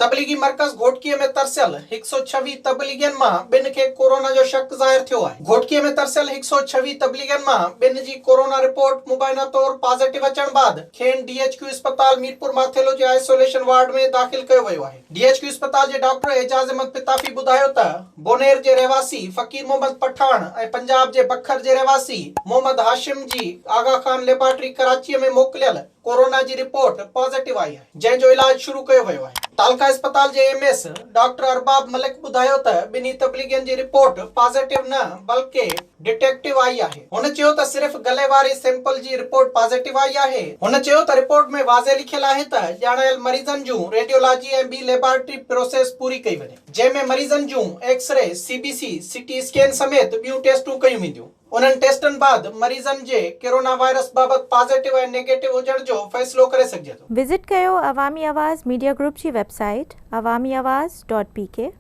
تبليغي مرڪز گهوٽڪي ۾ ترسيل 126 تبليغين مان ٻن کي ڪورونا جو شڪ ظاهر ٿيو آهي. گهوٽڪي ۾ ترسيل 126 تبليغين مان ٻن جي ڪورونا رپورٽ مبينا طور پازيٽو اچڻ بعد کين ڊي ايڇ ڪيو اسپتال ميرپورماٿيلو جي آئسوليشن وارڊ ۾ داخل ڪيو ويو آهي. ڊي ايڇ ڪيو اسپتال جي ڊاڪٽر اعجاز احمد پتافي ٻڌايو ته بونير جي رهواسي فقير محمد پٺاڻ ۽ پنجاب جي بکر جي رهواسي محمد هاشم جي آغا خان ليبارٽري ڪراچيء ۾ موڪليل ڪورونا جي رپورٽ پازيٽو آئي آهي، جنهن جو علاج شروع ڪيو ويو آهي. تعلقه اسپتال جي M S doctor Arbab Malik ٻڌايو ته ٻنهي تبليغين جي رپورٽ پازيٽو نه بلڪه ڊٽيڪٽو آئي آهي. هن چيو ته صرف گلي واري سيمپل جي رپورٽ پازيٽو آئي آهي. هن چيو ته رپورٽ ۾ واضح لکيل آهي ته ڄاڻايل مريضن جون ريڊيولاجي ۽ ٻي ليبارٽري پروسيس پوري ڪئي وڃي، جنهن ۾ مريضن جون X ray, C B C, C T scan سميت ٻيون ٽيسٽون ڪيون وينديون. انهن ٽيسٽن بعد مريضن جي ڪرونا وائرس بابت پازيٽو ۽ نيگيٽو هجڻ جو فيصلو ڪري سگهجي ٿو. وزٽ ڪيو عوامي آواز ميڊيا گروپ جي web site Awami Awaz dot P K.